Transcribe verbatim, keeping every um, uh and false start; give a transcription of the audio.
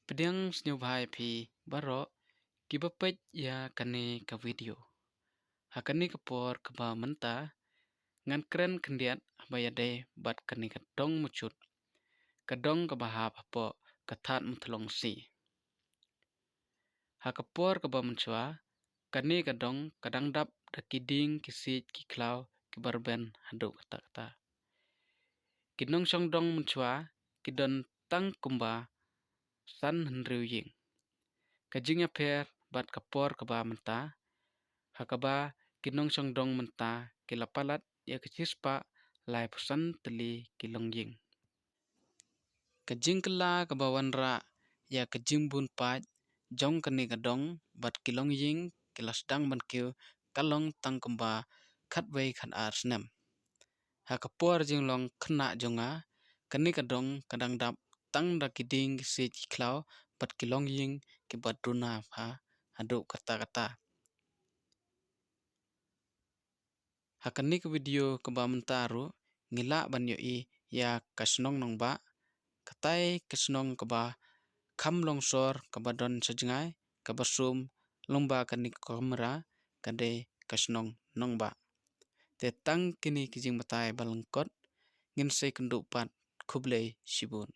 Pdiang sngewbha ïa phi baroh kiba peit ïa kane ka video. Ha kane ka por kaba mynta, ngan kren khyndiat haba ïadei bad kane ka dong Muchut, ka dong kaba hap hapoh ka Thadmuthlong C. Ha ka por kaba mynshuwa, kane ka dong ka dang dap da ki dieng, ki siej, ki khlaw kiba rben haduh katta katta. Ki nongshong dong mynshuwa ki don tang kumba san hynriew ïing. Ka jingïapher bad ka por kaba mynta, ha kaba ki nongshong dong mynta ki la palat ïa ka shispah laiphew san tylli ki longïing. Ka jingkylla kaba wanrah ïa ka jingbun paid jong kane ka dong bad ki longïing ki la sdang ban kiew ka long tang kumba khatwei khatar snem. Ha ka por jinglong khynnah jong nga, kane ka dong ka dang dap tang da ki dieng, ki siej, ki khlaw bad ki longïing kiba duna bha haduh katta katta. Ha kane ka video kaba mynta ruh ngi lah ban ïohi ïa ka shnong Nongbah, katai ka shnong kaba kham longsor, kaba don sha jngai, kaba sum lyngba kane ka kamra, ka dei ka shnong Nongbah. Te tang kine ki jingbatai ba lyngkot, ngin sa ïakynduh pat, khublei shibun.